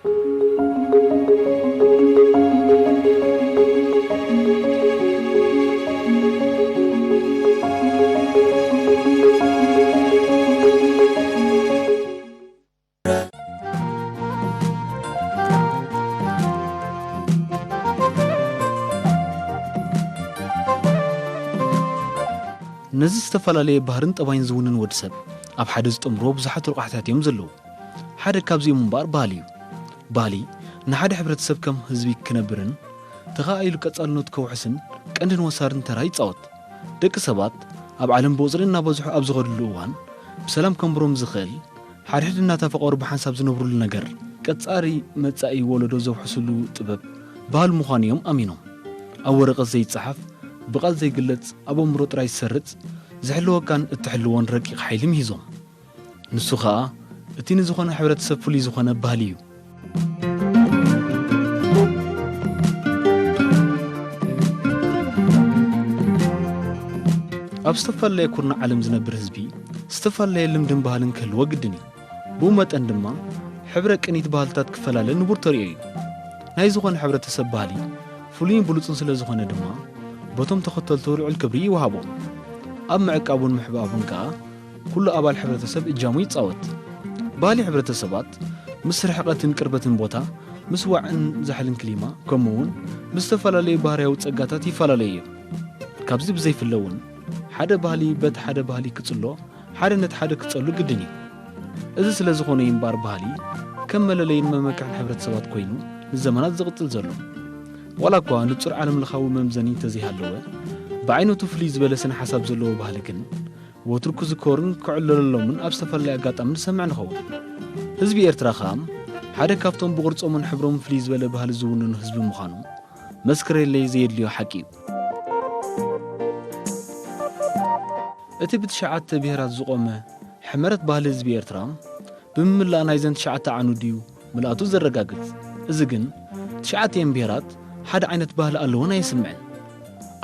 ነዚ ዝተፈላለየ ባህርን ጠባይን ዝውንን ወዲ ሰብ ኣብ ሓደ ዝጠምርዎ ብዙሓት ረቋሕታት እዮም ዘለዉ። ሓደ ካብዚኦም እምበኣር ባህሊ እዩ። ባህሊ ንሓደ ሕብረተሰብ ከም ህዝቢ ክነብርን ተኸኣኢሉ ቀጻልነቱ ከውሕስን ቀንድን ወሳርን ተራ ይጻወት። ደቂ ሰባት ኣብ ዓለም ብቑጽሪ እናበዝሑ ኣብ ዝኸድሉ እዋን ብሰላም ከንብሮም ዝኽእል ሓድሕድ እናተፋቐሩ ብሓንሳብ ዝነብሩሉ ነገር ቀጻሪ መጻኢ ወለዶ ዘውሕስሉ ጥበብ ባህል ምዃኑ እዮም ኣሚኖም። ኣብ ወረቐት ዘይጸሓፍ፣ ብቓል ዘይግለጽ፣ ኣብ ኣእምሮ ጥራይ ዝሰርጽ፣ ዝሕልወካን እትሕልዎን ረቂቕ ሓይሊ ምሂዞም። ንሱ ኸኣ እቲ ንዝኾነ ሕብረተሰብ ፍሉይ ዝኾነ ባህሊ እዩ። ኣብ ዝተፈላለየ ኩርናዕ ዓለም ዝነብር ህዝቢ ዝተፈላለየ ልምድን ባህልን ክህልዎ ግድን እዩ። ብኡ መጠን ድማ ሕብረ ቅኒት ባህልታት ክፈላለ ንቡር ተርእዮ እዩ። ናይ ዝኾነ ሕብረተሰብ ባህሊ ፍሉይን ብሉጽን ስለ ዝኾነ ድማ በቶም ተኸተልቱ ልዑል ክብሪ ይወሃቦ። ኣብ ምዕቃቡን ምሕባቡን ከኣ ኩሉ ኣባል ሕብረተሰብ እጃሙ ይጻወት። ባህሊ ሕብረተሰባት ምስ ርሕቐትን ቅርበትን ቦታ፣ ምስ ዋዕን ዛሕልን ክሊማ፣ ከምኡ እውን ምስ ዝተፈላለዩ ባህርያዊ ጸጋታት ይፈላለዩ እዮም። ካብዚ ብዘይፍለ እውን ሓደ ባህሊ በቲ ሓደ ባህሊ ክጽሎ፣ ሓደ ነቲ ሓደ ክጸሉ ግድን እዩ። እዚ ስለ ዝኾነ እዩ እምበኣር ባህሊ ከም መለለይን መመክዕን ሕብረተሰባት ኮይኑ ንዘመናት ዝቕጽል ዘሎ። ዋላ እኳ ንጹር ዓለምለኻዊ መምዘኒ እንተዘይሃለወ፣ ብዓይነቱ ፍልይ ዝበለ ስነ ሓሳብ ዘለዎ ባህሊ ግን ወትሩ ክዝከሩን ክዕለለሎምን ኣብ ዝተፈላለየ ኣጋጣሚ ንሰምዕ ንኸውን። ህዝቢ ኤርትራ ኸኣ ሓደ ካብቶም ብቕርጾምን ሕብሮምን ፍልይ ዝበለ ባህሊ ዝውንኑ ህዝቢ ምዃኑ መስክረለይ ዘየድልዮ ሓቂ እዩ። እቲ ብትሽዓተ ብሄራት ዝቖመ ሕመረት ባህሊ ህዝቢ ኤርትራ፣ ብምምላእ ናይዘን ትሽዓተ ዓንዱ እዩ ምልኣቱ ዘረጋግጽ። እዚ ግን ትሽዓቲኤን ብሄራት ሓደ ዓይነት ባህሊ ኣለወን ኣየስምዕን።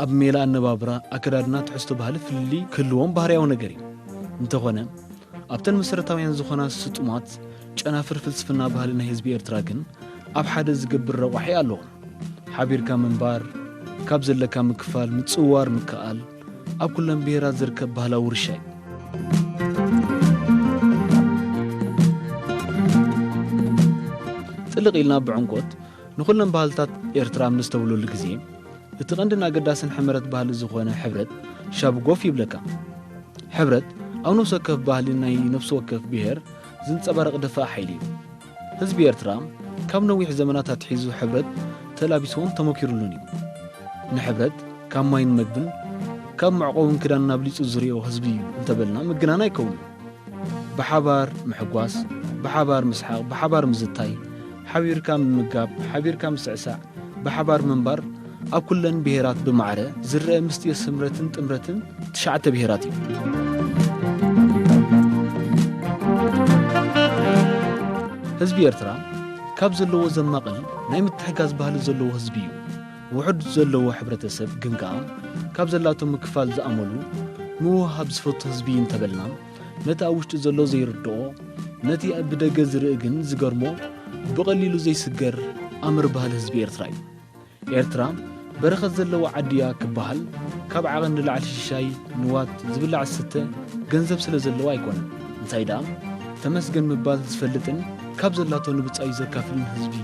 ኣብ ሜላ ኣነባብራ፣ ኣከዳድና፣ ትሕዝቶ ባህሊ ፍልልይ ክህልዎም ባህርያዊ ነገር እዩ። እንተኾነ፣ ኣብተን መሰረታውያን ዝኾና ስጡማት ጨናፍር ፍልስፍና ባህሊ ናይ ህዝቢ ኤርትራ ግን ኣብ ሓደ ዝገብር ረቋሒ ኣለዎ። ሓቢርካ ምንባር፣ ካብ ዘለካ ምክፋል፣ ምጽውዋር ምክኣል፣ ኣብ ኩለን ብሄራት ዝርከብ ባህላዊ ውርሻ እዩ። ጥልቕ ኢልና ብዕምቆት ንኹለን ባህልታት ኤርትራ ኣብ ነስተብህለሉ ግዜ፣ እቲ ቀንድን ኣገዳስን ሕመረት ባህሊ ዝኾነ ሕብረት ሻብ ጎፍ ይብለካ። ሕብረት ኣብ ነፍሲ ወከፍ ባህሊ ናይ ነፍሲ ወከፍ ብሄር ዝንጸባረቕ ደፋእ ሓይሊ እዩ። ህዝቢ ኤርትራ ካብ ነዊሕ ዘመናት ኣትሒዙ ሕብረት ተላቢስዎን ተመኪሩሉን እዩ። ንሕብረት ካብ ማይን መግብን ካብ መዕቆብን ክዳንን ኣብሊጹ ዝርእዮ ህዝቢ እዩ እንተበልና ምግናን ኣይከውንን። ብሓባር ምሕጓስ፣ ብሓባር ምስሓቕ፣ ብሓባር ምዝታይ፣ ሓቢርካ ምምጋብ፣ ሓቢርካ ምስዕሳዕ፣ ብሓባር ምንባር ኣብ ኩለን ብሄራት ብማዕረ ዝረአ ምስጢር ስምረትን ጥምረትን ትሽዓተ ብሄራት እዩ። ህዝቢ ኤርትራ ካብ ዘለዎ ዘማቕል ናይ ምትሕጋዝ ባህሊ ዘለዎ ህዝቢ እዩ። ውሑድ ዘለዎ ሕብረተሰብ ግን ከኣ ካብ ዘላቶ ምክፋል ዝኣመሉ ምውሃብ ዝፈቱ ህዝቢ እዩ እንተበልና ነቲ ኣብ ውሽጢ ዘሎ ዘይርድኦ፣ ነቲ ኣብ ብደገ ዝርኢ ግን ዝገርሞ፣ ብቐሊሉ ዘይስገር ኣምር ባህሊ ህዝቢ ኤርትራ እዩ። ኤርትራ በረኸት ዘለዋ ዓዲ እያ ክበሃል፣ ካብ ዓቐን ንላዕሊ ሽሻይ፣ ንዋት፣ ዝብላዕ ዝስተ፣ ገንዘብ ስለ ዘለዋ ኣይኮነን። እንታይ ደኣ፣ ተመስገን ምባል ዝፈልጥን ካብ ዘላቶ ንብጻዩ ዘካፍልን ህዝቢ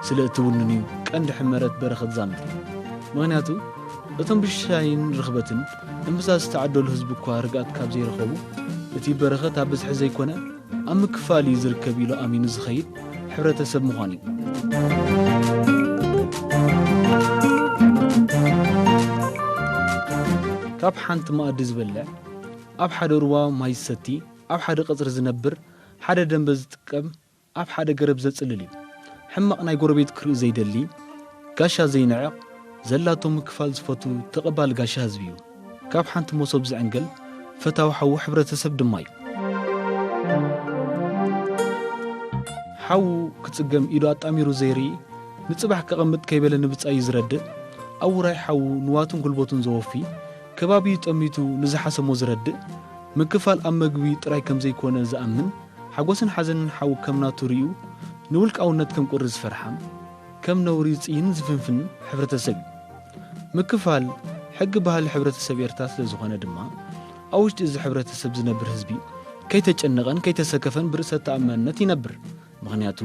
ስለ እትውንን እዩ ቀንዲ ሕመረት በረኸት ዛምር። ምኽንያቱ፣ እቶም ብሽሻይን ርኽበትን እምብዛ ዝተዓደሉ ህዝቢ እኳ ርግኣት ካብ ዘይረኸቡ፣ እቲ በረኸት ኣብ ብዝሒ ዘይኮነ፣ ኣብ ምክፋል እዩ ዝርከብ ኢሉ ኣሚኑ ዝኸይድ ሕብረተሰብ ምዃኑ እዩ። ካብ ሓንቲ መኣዲ ዝበልዕ፣ ኣብ ሓደ ሩባ ማይ ዝሰቲ፣ ኣብ ሓደ ቀጽሪ ዝነብር፣ ሓደ ደንበ ዝጥቀም፣ ኣብ ሓደ ገረብ ዘጽልል እዩ። ሕማቕ ናይ ጎረቤት ክርኢ ዘይደሊ፣ ጋሻ ዘይንዕቕ፣ ዘላቶ ምክፋል ዝፈቱ ተቐባሊ ጋሻ ህዝቢ እዩ። ካብ ሓንቲ መሶብ ዝዕንገል ፈታዊ ሓዉ ሕብረተሰብ ድማ እዩ። ሓዉ ክጽገም ኢዱ ኣጣሚሩ ዘይርኢ፣ ንጽባሕ ከቐምጥ ከይበለ ንብጻዩ ዝረድእ፣ ኣብ ውራይ ሓዉ ንዋቱን ጉልበቱን ዘወፊ፣ ከባቢኡ ጠሚቱ ንዝሓሰሞ ዝረድእ፣ ምክፋል ኣብ መግቢ ጥራይ ከም ዘይኮነ ዝኣምን፣ ሓጎስን ሓዘንን ሓዉ ከም ናቱ ርእዩ ንውልቃውነት ከም ቁሪ ዝፈርሓ፣ ከም ነውሪ ዝጽይን ዝፍንፍን ሕብረተሰብ እዩ። ምክፋል ሕጊ ባህሊ ሕብረተሰብ ኤርትራ ስለ ዝኾነ ድማ፣ ኣብ ውሽጢ እዚ ሕብረተሰብ ዝነብር ህዝቢ ከይተጨነቐን ከይተሰከፈን ብርእሰ ተኣማንነት ይነብር። ምኽንያቱ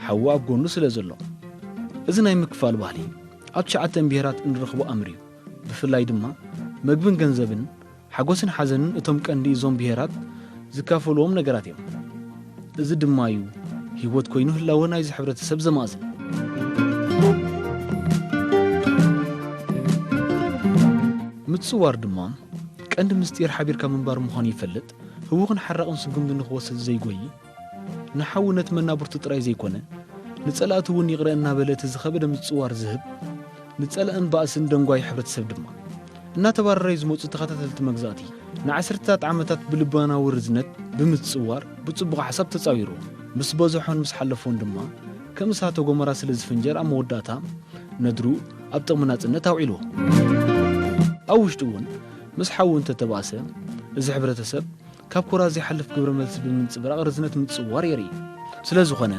ሓዉ ኣብ ጎኑ ስለ ዘሎ። እዚ ናይ ምክፋል ባህሊ ኣብ ትሽዓተን ብሄራት እንረኽቦ ኣምር እዩ። ብፍላይ ድማ መግብን ገንዘብን፣ ሓጎስን ሓዘንን እቶም ቀንዲ እዞም ብሄራት ዝካፈልዎም ነገራት እዮም። እዚ ድማ እዩ ህይወት ኮይኑ ህላወ ናይዚ ሕብረተሰብ ዘማእዝን። ምጽዋር ድማ ቀንዲ ምስጢር ሓቢርካ ምንባር ምዃኑ ይፈልጥ፣ ህዉኽን ሓራቕን ስጉምቲ ንኽወስድ ዘይጎዪ፣ ንሓዉ ነቲ መናብርቱ ጥራይ ዘይኮነ፣ ንጸላእቱ እውን ይቕረ እናበለ እቲ ዝኸበደ ምጽዋር ዝህብ፣ ንጸላእን ባእስን ደንጓዪ ሕብረተሰብ ድማ። እናተባረረ እዩ ዝመጹ ተኸታተልቲ መግዛእቲ ንዓሰርተታት ዓመታት ብልባናዊ ርዝነት ብምጽዋር ብጽቡቕ ሓሳብ ተጻዊሩ። ምስ በዝሖን ምስ ሓለፎን ድማ ከም እሳተ ጎመራ ስለ ዝፍንጀር ኣብ መወዳእታ ነድሩ ኣብ ጥቕሚ ናጽነት ኣውዒልዎ። ኣብ ውሽጡ እውን ምስ ሓዉ እንተተባእሰ እዚ ሕብረተሰብ ካብ ኮራ ዘይሓልፍ ግብረ መልሲ ብምንጽብራቕ ርዝነት ምጽዋር የርኢ። ስለ ዝኾነ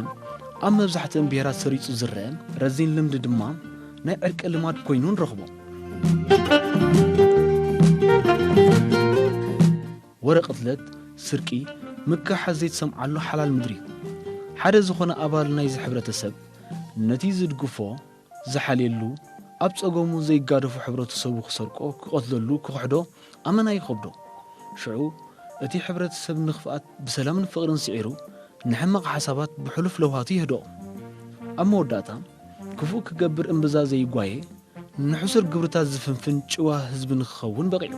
ኣብ መብዛሕትአን ብሄራት ሰሪጹ ዝረአ ረዚን ልምዲ ድማ ናይ ዕርቂ ልማድ ኮይኑ ንረኽቦ። ወረ ቅትለት፣ ስርቂ፣ ምክሕሓስ ዘይትሰምዓሉ ሓላል ምድሪ እዩ። ሓደ ዝኾነ ኣባል ናይዚ ሕብረተሰብ ነቲ ዝድግፎ ዝሓልየሉ፣ ኣብ ጸገሙ ዘይጋደፎ ሕብረተሰቡ ክሰርቆ፣ ክቐትለሉ፣ ክኽሕዶ ኣመና ይኸብዶ። ሽዑ እቲ ሕብረተሰብ ንኽፍኣት ብሰላምን ፍቕርን ስዒሩ፣ ንሕማቕ ሓሳባት ብሕሉፍ ለውሃቱ ይህድኦ። ኣብ መወዳእታ ክፉእ ክገብር እምብዛ ዘይጓየ፣ ንሕሱር ግብርታት ዝፍንፍን ጭዋ ህዝቢ ንክኸውን በቒዑ።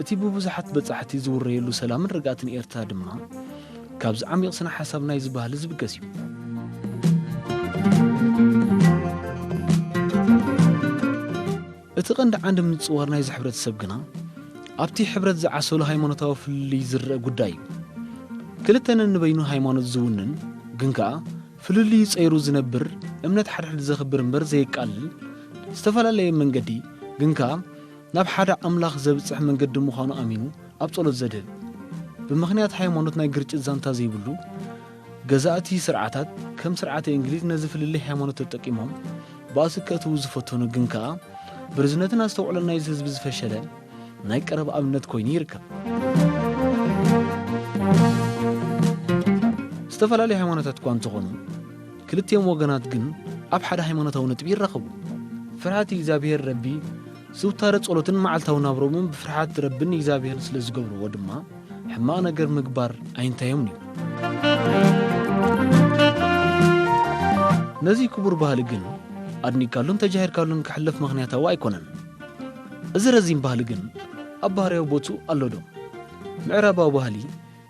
እቲ ብብዙሓት በጻሕቲ ዝውረየሉ ሰላምን ርግኣትን ኤርትራ ድማ ካብዚ ዓሚቕ ስነ ሓሳብ ናይዚ ባህሊ ዝብገስ እዩ። እቲ ቀንዲ ዓንዲ ምጽዋር ናይዚ ሕብረተሰብ ግና ኣብቲ ሕብረት ዝዓሰሉ ሃይማኖታዊ ፍልልይ ዝረአ ጉዳይ እዩ። ክልተ ነንበይኑ ሃይማኖት ዝውንን ግን ከኣ ፍልልዩ ጸይሩ ዝነብር፣ እምነት ሓድሕድ ዘኽብር እምበር ዘየቃልል፣ ዝተፈላለየ መንገዲ ግን ከኣ ናብ ሓደ ኣምላኽ ዘብጽሕ መንገዲ ምዃኑ ኣሚኑ ኣብ ጸሎት ዘድህብ። ብምኽንያት ሃይማኖት ናይ ግርጭት ዛንታ ዘይብሉ፣ ገዛእቲ ስርዓታት ከም ስርዓተ እንግሊዝ ነዚ ፍልልይ ሃይማኖት ተጠቂሞም ባእሲ ከእትዉ ዝፈተኑ ግን ከኣ ብርዝነትን ኣስተውዕሎን ናይዚ ህዝቢ ዝፈሸለ ናይ ቀረባ ኣብነት ኮይኑ ይርከብ። ዝተፈላለዩ ሃይማኖታት እኳ እንተኾኑ፣ ክልቲኦም ወገናት ግን ኣብ ሓደ ሃይማኖታዊ ነጥቢ ይራኸቡ። ፍርሃት እግዚኣብሔር ረቢ ዝውታረ ጸሎትን መዓልታዊ ናብሮምን ብፍርሃት ረብን እግዚኣብሔርን ስለ ዝገብርዎ ድማ፣ ሕማቕ ነገር ምግባር ኣይንታዮምን እዩ። ነዚ ክቡር ባህሊ ግን ኣድኒካሉን ተጃሂርካሉን ክሕለፍ ምኽንያታዊ ኣይኮነን። እዚ ረዚን ባህሊ ግን ኣብ ባህርያዊ ቦትኡ ኣሎ ዶ? ምዕራባዊ ባህሊ፣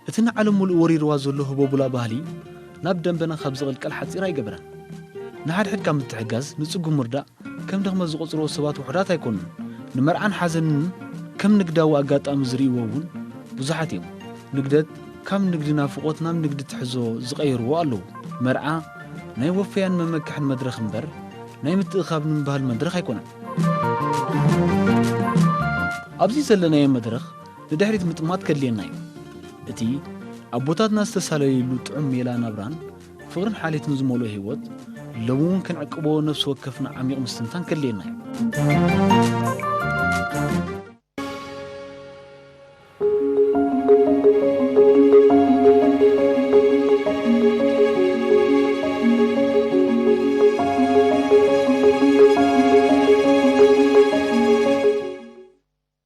እቲ ንዓለም ምሉእ ወሪርዋ ዘሎ ህቦቡላ ባህሊ፣ ናብ ደንበና ካብ ዝቕልቀል ሓጺር ኣይገበረን። ንሓድሕድካ ምትሕጋዝ፣ ንጽጉም ምርዳእ፣ ከም ድኽመት ዝቖጽርዎ ሰባት ውሑዳት ኣይኮኑን። ንመርዓን ሓዘንን ከም ንግዳዊ ኣጋጣሚ ዝርእይዎ እውን ብዙሓት እዮም። ንግደት ካብ ንግዲ ናፍቖት ናብ ንግዲ ትሕዞ ዝቐየርዎ ኣለዉ። መርዓ ናይ ወፈያን መመክሕን መድረኽ እምበር፣ ናይ ምትእኻብ ንምብሃል መድረኽ ኣይኮነን። ኣብዚ ዘለናዮ መድረኽ ንድሕሪት ምጥማት ከድልየና እዩ። እቲ ኣቦታትና ዝተሳለዩሉ ጥዑም ሜላ ናብራን ፍቕርን ሓልዮትን ዝመልኦ ህይወት፣ ሎሚ እውን ክንዕቅቦ ነፍሲ ወከፍና ዓሚቕ ምስትንታን ከድልየና እዩ።